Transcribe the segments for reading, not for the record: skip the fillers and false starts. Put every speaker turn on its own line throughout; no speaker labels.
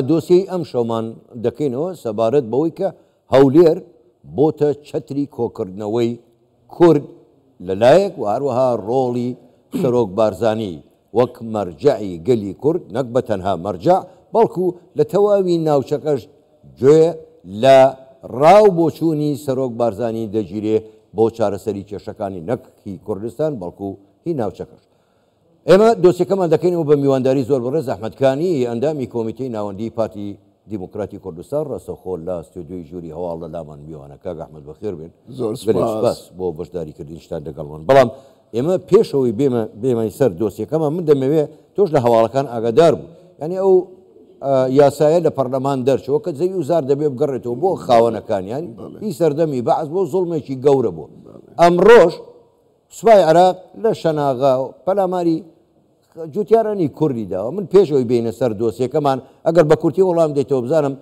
دۆسیەی ئەمشەومان دەکەینەوە سەبارەت بەوەی کە هەولێر بۆتە چەتری کۆکردنەوەی کورد لە لایەک و هەروەها ڕۆڵی سەرۆک بارزانی وەک مەرجەعی گەلی کورد نەک بە تەنها مەرجەع بەڵکو لە تەواوی ناوچەکەش گوێ لە ڕا و بۆچوونی سەرۆک بارزانی دەگیرێ بۆ چارەسەری کێشەکانی نەک هی کوردستان بەڵکو هی ناوچەکەش. ئێمە دۆسیەکەمان دەکەینەوە بە میوانداری زۆر بەڕێز ئەحمەد کانی، ئەندامی کۆمیتەی ناوەندیی پارتی دیموکراتی کوردستان، ڕاستەوخۆ لە ستۆدیۆی ژووری هەواڵ لە لامان میوانە. کاک ئەحمەد بەخێر بێن.
زۆر
گەلێک
سوپاس.
سوپاس بۆ بەشداریکردنیشتان لەگەڵمان. بەڵام ئێمە پێش ئەوەی بێمە بێمە سەر دۆسیەکەمان، من دەمەوێ تۆش لە هەواڵەکان ئاگادار بوو. یانی ئەو یاسایە لە پەرلەمان دەرچووە کە زەوی و زار دەبێ بگەڕێتەوە بۆ خاوەنەکانیان، هی سەردەمی بەعس بۆ زوڵمێکی گەورە بوو. ئەمڕۆش سوپای عێراق لە شەناغە پەلاماری جوتیارانی کوردی داوە. من پێش ئەوەی بێینە سەر دۆسیەکەمان ئەگەر بە کورتی وەڵام دەیتەوە بزانم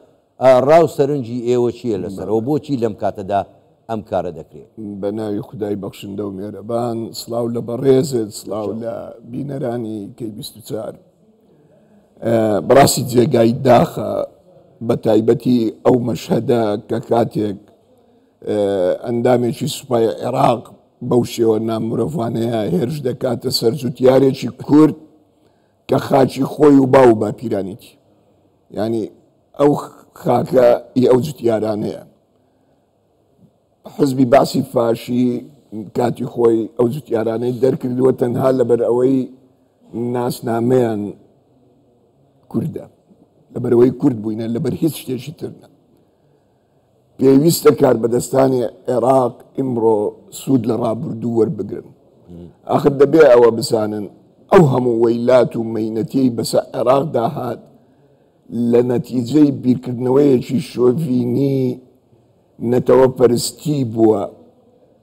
ڕا و سەرنجی ئێوە چییە لەسەرەوە، بۆچی لەم کاتەدا ئەم کارە دەکرێت؟
بە ناوی خودای بەخشندە و مێرەبان، سڵاو لە بەڕێزت، سڵاو لە بینەرانی کەی 24. بەڕاستی جێگای داخە بە تایبەتی ئەو مەشهەدە کە کاتێک ئەندامێکی سوپای عێراق بەو شێوە نامرۆڤانەیە هێرش دەکاتە سەر جوتیارێکی کورد کە خاکی خۆی و باو و باپیرانیتی، یعنی ئەو خاکە ئی ئەو جوتیارانەیە. حزبی بەعسی فاشی کاتی خۆی ئەو جوتیارانەی دەرکردووە تەنها لەبەر ئەوەی ناسنامەیان کوردە، لەبەرەوەی کورد بووینە، لەبەر هیچ شتێکی تر نە. پێویستە کاربەدەستانی عێراق ئیمڕۆ سوود لە ڕابردوو وەربگرن. ئاخر دەبێ ئەوە بزانن ئەو هەموو وەیلات و مەینەتیەی بەسەر عێراقدا هات لە نەتیجەی بیرکردنەوەیەکی شۆڤینی نەتەوەپەرستی بووە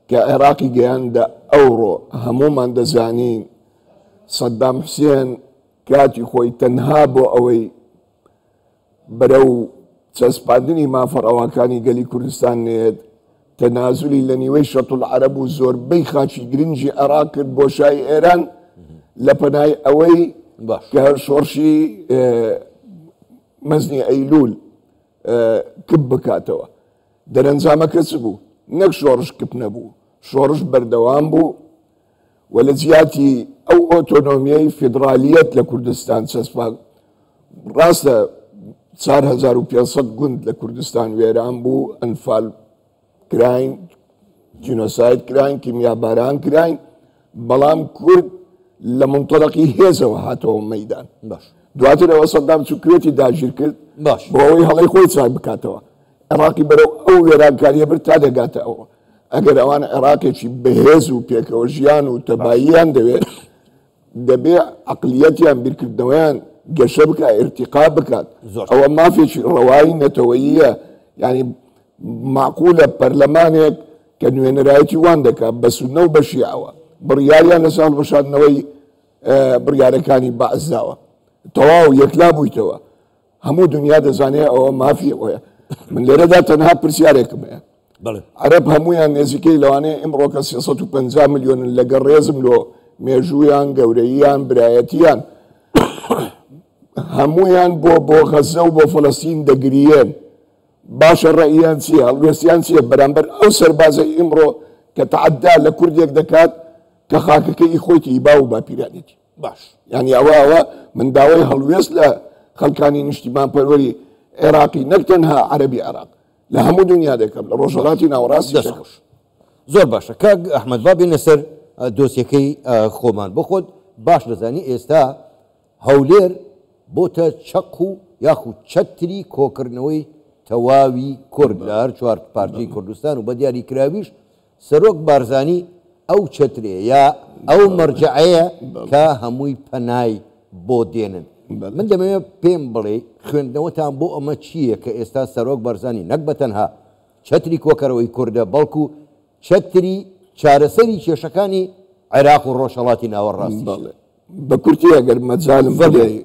کە عێراقی گەیاندە ئەوڕۆ. هەموومان دەزانین سەدام حوسێن کاتی خۆی تەنها بۆ ئەوەی بەرەو چەسپاندنی مافە ڕەواکانی گەلی کوردستان نێت، تەنازولی لە نیوەی شەتولعەرەب و زۆربەی خاکی گرنگی عێراق کرد بۆ شای ئێران لە پەنای ئەوەی کە شۆڕشی مەزنی ئەیلول کپ بکاتەوە. دەرەنجامەکە چ بوو؟ نەک شۆڕش کپ نەبوو، شۆڕش بەردەوام بوو و لە جیاتی ئەو ئۆتۆنۆمیەی فیدرالیەت لە کوردستان چەسپا. ڕاستە 4500 گوند لە کوردستان وێران بوو، ئەنفال کراین، جینۆساید کراین، کیمیاباران کراین، بەڵام کورد لە منطلقی هێزەوە هاتەوە مەدان.
باش
دواتر ئەوە سەدام چوو کوێتی داگیر کرد
باش
بۆ ئەوەی هەڵەی خۆی چاک بکاتەوە. عێراقی بەرەو ئەو وێرانکاریە برد تا دەگاتە ئەوە. ئەگەر ئەوان عێراقێکی بەهێز و پێکەوە ژیان و تەباییان دەوێت، دەبێ عەقلیەتیان بیرکردنەوەیان گەشە بکات، ئیرتیقا بکات. ئەوە مافێکی ڕەوایی نەتەوەییە. یعنی معقولە پەرلەمانێک کە نوێنەرایەتی وان دەکات بە سوننە و بە شیعەوە بڕیاریان لەسەر هەڵوەشاندنەوەی بڕیارەکانی بەعس داوە، تەواو یەکلا بوویتەوە، هەموو دنیا دەزانێ ئەوە مافی ئەوەیە. من لێرەدا تەنها پرسیارێکم هەیە. عەرەب هەمویان نێزیکەی لەوانەیە ئیمڕۆکە 350 ملیۆنن، لەگەڵ ڕێزم لۆ مێژوویان، گەورەییان، برایەتیان، هەمویان بۆ غەزە و بۆ فەلەستین دەگریێن. باشە ڕەئیان چییە، هەڵوێستیان چییە بەرامبەر ئەو سەربازە ئیمڕۆ کە تەعەدا لە کوردێک دەکات کە خاکەکەی خۆیتی، باو و باپیرانێتی؟
باش
یعنی ئەوە من داوای هەڵوێست لە خەڵکانی نیشتیمانپەروەری عێراقی، نەک تەنها عەرەبی عێراق، لە هەموو دنیا دەکەم، لە ڕۆژهەڵاتی ناوەڕاستی دەکەم.
زۆر باشە کاک ئەحمەد، با بێینە سەر دۆسیەکەی خۆمان. بۆ خۆت باش دەزانی ئێستا هەولێر بۆتە چەق و یاخود چەتری کۆکردنەوەی تەواوی کورد لە هەر چوار پارچەی کوردستان و بە دیاریکراویش سەرۆک بارزانی ئەو چەترەیە یا ئەو مەرجەعەیە کە هەمووی پەنای بۆ دێنن. من دەمەوێت پێم بڵێی خوێندنەوەتان بۆ ئەمە چییە کە ئێستا سەرۆک بارزانی نەک بە تەنها چەتری کۆکەرەوەی کوردە بەڵکو چەتری چارەسەری کێشەکانی عێراق و ڕۆژهەڵاتی ناوەڕاستیشە؟
بە کورتی ئەگەر مەجالم بدەی،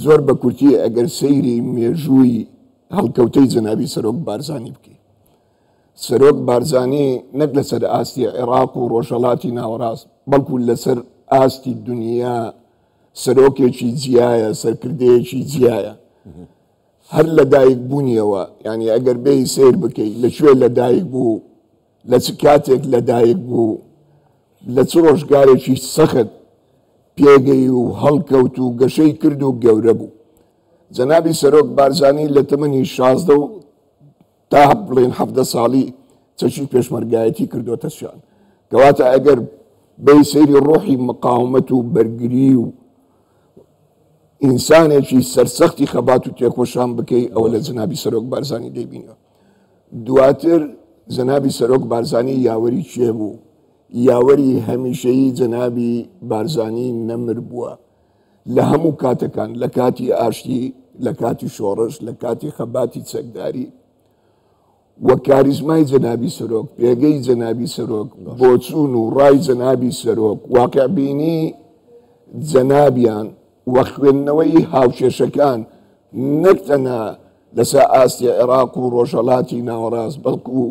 زۆر بە کورتی ئەگەر سەیری مێژووی هەڵکەوتەی جەنابی سەرۆک بارزانی بکەی، سەرۆک بارزانی نەک لەسەر ئاستی عێراق و ڕۆژهەڵاتی ناوەڕاست بەڵکو لەسەر ئاستی دنیا سەرۆکێکی جیایە، سەرکردەیەکی جیایە. هەر لە دایک بوونیەوە، یانی ئەگەر بێی سەیر بکەی لە کوێ لە دایک بوو، لە چ کاتێک لە دایک بوو، لە چ ڕۆژگارێکی سەخت پێگەی و هەڵکەوت و گەشەی کرد و گەورە بوو. جەنابی سەرۆک بارزانی لە تەمەنی 16 و تا بڵێن 17 ساڵی چەکی پێشمەرگایەتی کردۆتە شان. کەواتە ئەگەر بێی سەیری ڕۆحی مقاومەت و بەرگری و ئینسانێکی سەرسەختی خەبات و تێکۆشان بکەی ئەوە لە جەنابی سەرۆک بارزانی دەیبینەوە. دواتر جەنابی سەرۆک بارزانی یاوەری کێ بوو؟ یاوەری هەمیشەیی جەنابی بارزانی نەمر بووە لە هەموو کاتەکان، لە کاتی ئاشتی، لە کاتی شۆڕش، لە کاتی خەباتی چەکداری و کاریزمای جەنابی سەرۆک، پێگەی جەنابی سەرۆک، بۆچوون و ڕای جەنابی سەرۆک، واقعبینی جەنابیان و خوێندنەوەی هاوکێشەکان نەک تەنها لەسەر ئاستی عێراق و ڕۆژهەڵاتی ناوەڕاست، بەڵکو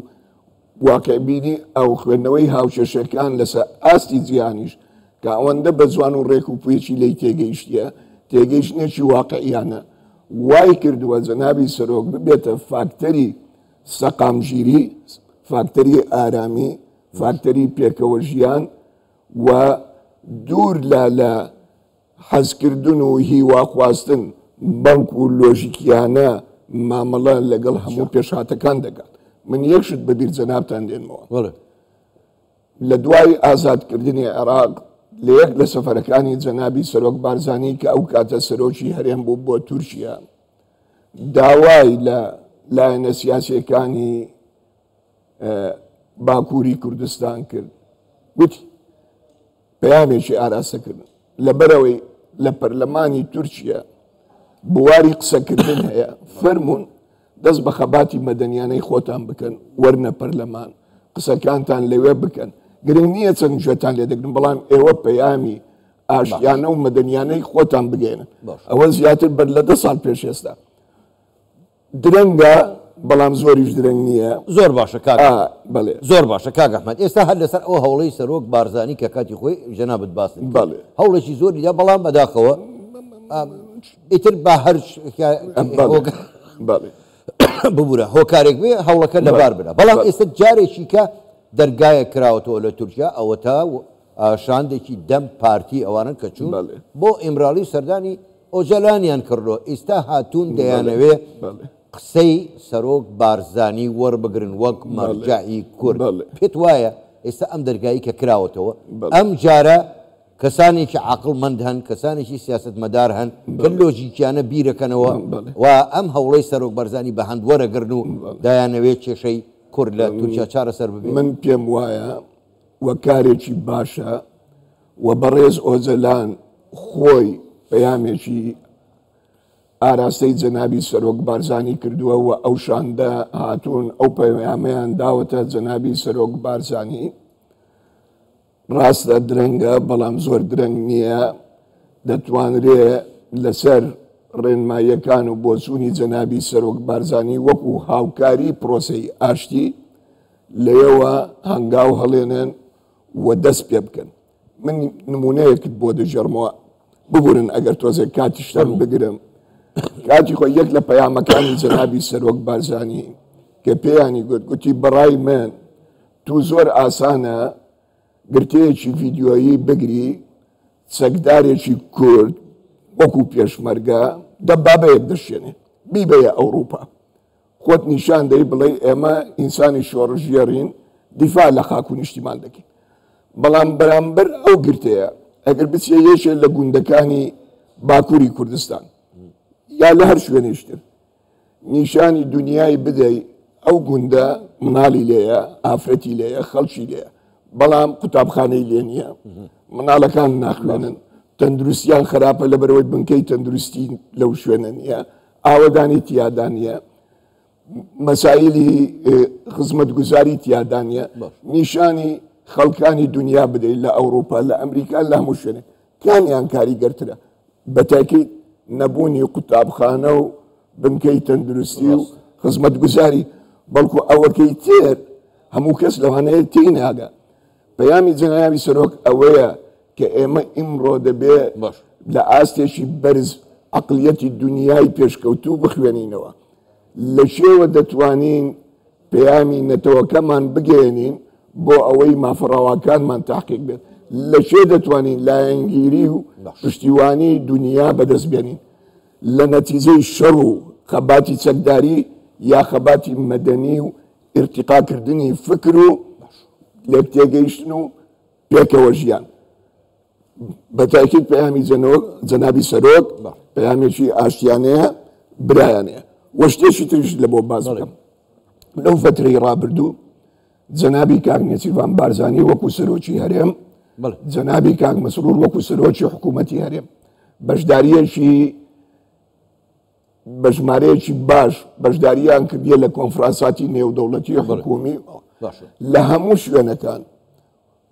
واقعبینی ئەو خوێندنەوەی هاوکێشەکان لەسەر ئاستی جیهانیش کە ئەوەندە بە جوان و ڕێک و پێکی لێی تێگەیشتیە، تێگەیشتنێکی واقعیانە وای کردووە جەنابی سەرۆک ببێتە فاکتەری سەقامگیری، فاکتەری ئارامی، فاکتەری پێکەوە ژیان و دوور لە لە حەزکردن و هیواخواستن، بەڵکو لۆژیکیانە مامەڵە لەگەڵ هەموو پێشهاتەکان دەکات. من یەک شت بەبیر جەنابتان دێنمەوە. لە دوای ئازادکردنی عێراق لە یەک لە سەفەرەکانی جەنابی سەرۆک بارزانی کە ئەو کاتە سەرۆکی هەرێم بوو بۆ تورکیا، داوای لە لایەنە سیاسیەکانی باکووری کوردستان کرد، گوتی پەیامێکی ئاراستە کردن، لەبەرئەوەی لە پەرلەمانی تورکیا بواری قسەکردن هەیە، فەرموون دەست بە خەباتی مەدەنیانەی خۆتان بکەن، وەرنە پەرلەمان، قسەکانتان لەوێ بکەن، گرنگ نییە چەند گوێتان لێ دەگرن، بەڵام ئێوە پەیامی ئاشتیانە و مەدەنیانەی خۆتان بگەێنن. ئەوە زیاتر بەر لە 10 ساڵ پێش ئێستا. درەنگە بەڵام زۆریش درەنگ نییە.
زۆر باشە کاک
ئا بەڵێ.
زۆر باشە کاک ئەحمەد ئێستا هەر لەسەر ئەو هەوڵەی سەرۆک بارزانی کە کاتی خۆی جەنابت باست کرد
بەڵێ.
هەوڵێکی زۆری دا بەڵام بەداخەوە ئیتر با هەر
بەڵێ بەڵێ.
ببورە هۆکارێک بێ هەوڵەکە لەبار برا بەڵام ئێستا جارێکی کە دەرگایەک کراوەتەوە لە تورکیا ئەوەتا شاندێکی دەم پارتی ئەوانن کە چوون بۆ ئیمرالی سەردانی ئۆجەلانیان کردووە، ئیستا هاتوون دەیانەوێ قسەی سەرۆک بارزانی وەربگرن وەک مەرجەعی کورد، پێت وایە ئێستا ئەم دەرگایەی کە کراوەتەوە ئەم جارە کەسانێکی عەقڵمەند هەن، کەسانێکی سیاسەتمەدار هەن کە لۆجیکیانە بیرەکەنەوە و ئەم هەوڵەی سەرۆک بارزانی بە هەند وەرەگرن و دەیانەوێ کێشەی کورد لە تورکیا چارەسەر ببێ؟
من پێم وایە و کارێکی باشە و بەڕێز ئۆجەلان خۆی پەیامێکی ئاراستەی جەنابی سەرۆک بارزانی کردووە و ئەو شاندە هاتوون ئەو پەیامەیان داوەتە جەنابی سەرۆک بارزانی. ڕاستە درەنگە بەڵام زۆر درەنگ نییە، دەتوانرێ لەسەر ڕێنماییەکان و بۆچوونی جەنابی سەرۆک بارزانی وەکو هاوکاری پرۆسەی ئاشتی لەوێوە هەنگاو هەڵێنن و دەست پێ بکەن. من نمونەیەکت بۆ دەگێڕمەوە، ببورن ئەگەر تۆزێک کاتیشتان بگرم. کاتی خۆی یەک لە پەیامەکانی جەنابی سەرۆک بارزانی کە پێیانی گوت، گوتی بەڕای من تو زۆر ئاسانە گرتەیەکی ڤیدیۆیی بگری چەکدارێکی کورد وەکو پێشمەرگە دەبابەیەک دەشێنێ بیبەیە ئەوروپا، خۆت نیشان دەی بڵێی ئێمە ئینسانی شۆڕشگێڕین دیفاع لە خاک و نیشتیمان دەکەین. بەڵام بەرامبەر ئەو گرتەیە ئەگەر بچیە یەکێ لە گوندەکانی باکووری کوردستان یا لە هەر شوێنێشتر نیشانی دنیای بدەی ئەو گوندە مناڵی لێیە، ئافرەتی لێیە، خەڵکی لێیە، بەڵام قوتابخانەی لێ نییە، مناڵەکان ناخوێنن، تەندروستیان خراپە لەبەرەوەی بنکەی تەندروستی لەو شوێنە نییە، ئاوەدانی تیادا نییە، مەسایلی خزمەتگوزاری تیادا نییە. نیشانی خەڵکانی دنیا بدەیت لە ئەوروپا، لە ئەمریکا، لە هەموو شوێنێک کامیان کاریگەرترە؟ بەتاکید نەبوونی قوتابخانە و بنکەی تەندروستی و خزمەتگوزاری، بەڵکو ئەوەکەی تر هەموو کەس لەوانەیە تێی ناگا. پەیامی جەنابی سەرۆک ئەوەیە کە ئێمە ئیمڕۆ دەبێ لە ئاستێکی بەرز عەقڵیەتی دونیای پێشکەوتوو بخوێنینەوە؟ لە کوێوە دەتوانین پەیامی نەتەوەکەمان بگەیەنین بۆ ئەوەی مافە ڕەواکانمان تەحقیق بێت؟ لە کوێ دەتوانین لایەنگیری و پشتیوانی دونیا بەدەست بێنین؟ لە نەتیجەی شەڕ و خەباتی چەکداری یا خەباتی مەدەنی و ئیرتیقاکردنی فکر و لێکتێگەیشتن و پێکەوە ژیان؟ بە تاکید پەیامی جەنابی سەرۆک پەیامێکی ئاشتیانەیە، برایانەیە. وە شتێکی تریش لە بۆ باس بکەم، لەو فترەی ڕابردوو جەنابی کاک نێچیرڤان بارزانی وەکو سەرۆکی هەرێم، جەنابی کاک مەسرور وەکو سەرۆکی حکوومەتی هەرێم بەشداریەکی بە ژمارەیەکی باش بەشداریان کردیە لە کۆنفرانساتی نێودەوڵەتی حکومی لە هەموو شوێنەکان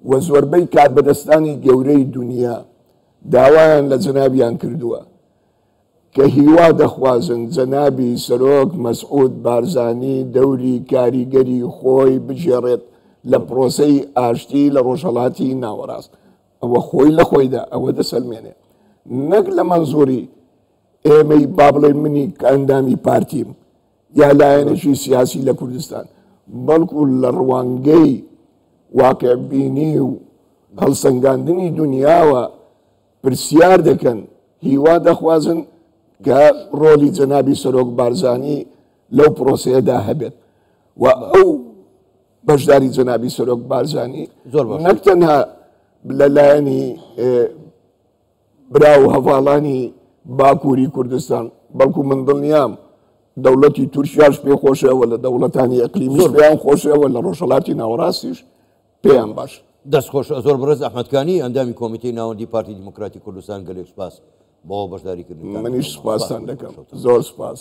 و زۆربەی کاربەدەستانی گەورەی دونیا داوایان لە جەنابیان کردووە کە هیوا دەخوازن جەنابی سەرۆک مەسعود بارزانی دەوری کاریگەری خۆی بگێڕێت لە پرۆسەی ئاشتی لە ڕۆژهەڵاتی ناوەڕاست. ئەوە خۆی لە خۆیدا ئەوە دەسەلمێنێ نەک لە مەنزوری ئێمەی با بڵێن منی کە ئەندامی پارتیم یا لایەنێکی سیاسی لە کوردستان، بەڵکو لە ڕوانگەی واقعبینی و هەڵسەنگاندنی دنیاوە پرسیار دەکەن، هیوا دەخوازن کە ڕۆلی جەنابی سەرۆک بارزانی لەو پرۆسەیەدا هەبێت و ئەو بەشداری جەنابی سەرۆک بارزانی نەک تەنها لە لایەنی برا و هەڤاڵانی باکووری کوردستان، بەڵکو من دڵنیام دەوڵەتی تورکیاش پێ خۆشە و لە دەوڵەتانی ئەقلیمیش پێیان خۆشە و لە ڕۆژهەڵاتی ناوەڕاستیش پێیان باش.
دەست خۆش زۆر بەڕێز ئەحمەد کانی ئەندامی کۆمیتەی ناوەندی پارتی دیموکراتی کوردستان گەلێک سوپاس بۆ بەشداری کردنتان.
منیش سوپاستان دەکەم زۆر سوپاس.